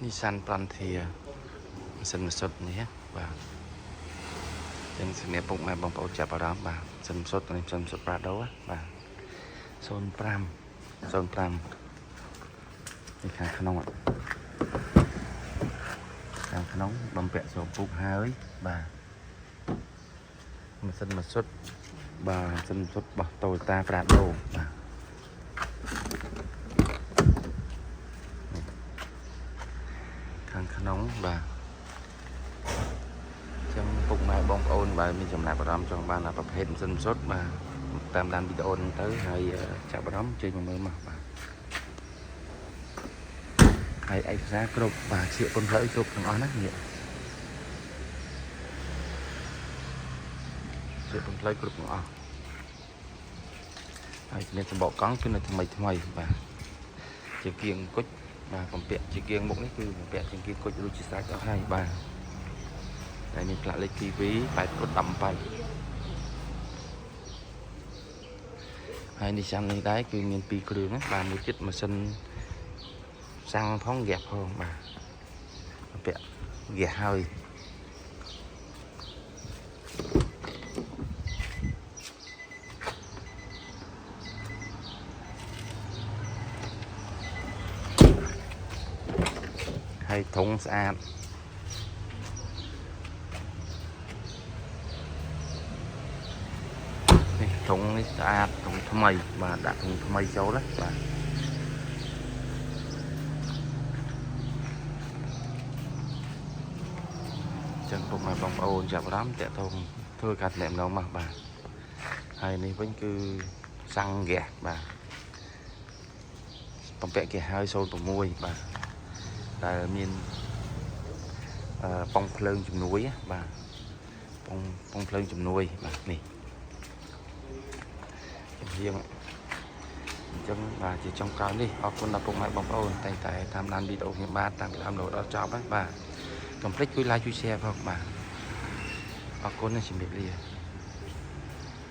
Nissan Frontier ម៉ាស៊ីនម៉ាសុតនេះណាបាទចឹងសម្រាប់ពុកម៉ែបងប្អូនចាប់អារម្មណ៍បាទម៉ាស៊ីនម៉ាសុតនេះម៉ាស៊ីនម៉ាសុត Prado ណាបាទ05 05នេះខាងក្នុងអ่ะខាងក្នុងបំពាក់ស្រោមពុកហើយបាទម៉ាស៊ីនម៉ាសុតបាទម៉ាស៊ីនម៉ាសុតរបស់ Toyota Prado បាទខាងក្នុងបាទចឹងពុកម៉ែបងប្អូនបើមានចំណាប់អារម្មណ៍ចង់បានអាប្រភេទម៉ាស៊ីនម៉ាសុតបាទតាមដានវីដេអូហ្នឹងទៅហើយចាប់អារម្មណ៍ជួយមកមើលមកបាទហើយឯកសារគ្រប់បាទជាពុនផ្លូវគ្រប់ទាំងអស់ណានេះជាពុនផ្លូវគ្រប់ទាំងអស់ហើយជំនាញសម្បកកង់គឺនៅថ្មីថ្មីបាទជាគៀងគុជបាទបំពាក់ជាគៀងមុខនេះគឺបំពាក់ជាគៀងគុជរួចជាស្រេចអស់ហើយបាទតែមានផ្លាកលេខ TV 8ពុត17ហើយនេះចាំនេះដែរគឺមាន2គ្រឿងណាបាទមួយទៀតម៉ាស៊ីនសាំងផងហ្គាសផងបាទបំពាក់ហ្គាសហើយ ហើយធុងស្អាតនេះធុងនេះស្អាតធុងថ្មីបាទដាក់ធុងថ្មីចូលណាបាទចឹងពុកម៉ែបងប្អូនចាប់អារម្មណ៍តាក់ទងធ្វើការតំណងមកបាទហើយនេះវិញគឺសាំងហ្គាសបាទបំពាក់គេហើយ06បាទដែលមានអឺប៉ុងភ្លើងជំនួយណាបាទប៉ុងប៉ុងភ្លើងជំនួយបាទនេះចំហៀងអញ្ចឹងបាទជាចុងក្រោយនេះអរគុណដល់ពុកម៉ែបងប្អូនតែងតែតាមដានវីដេអូខ្ញុំបាទតាំងពីដើមរហូតដល់ចប់ណាបាទកុំភ្លេចជួយ like ជួយ share ផងបាទអរគុណនិងជំរាបលា។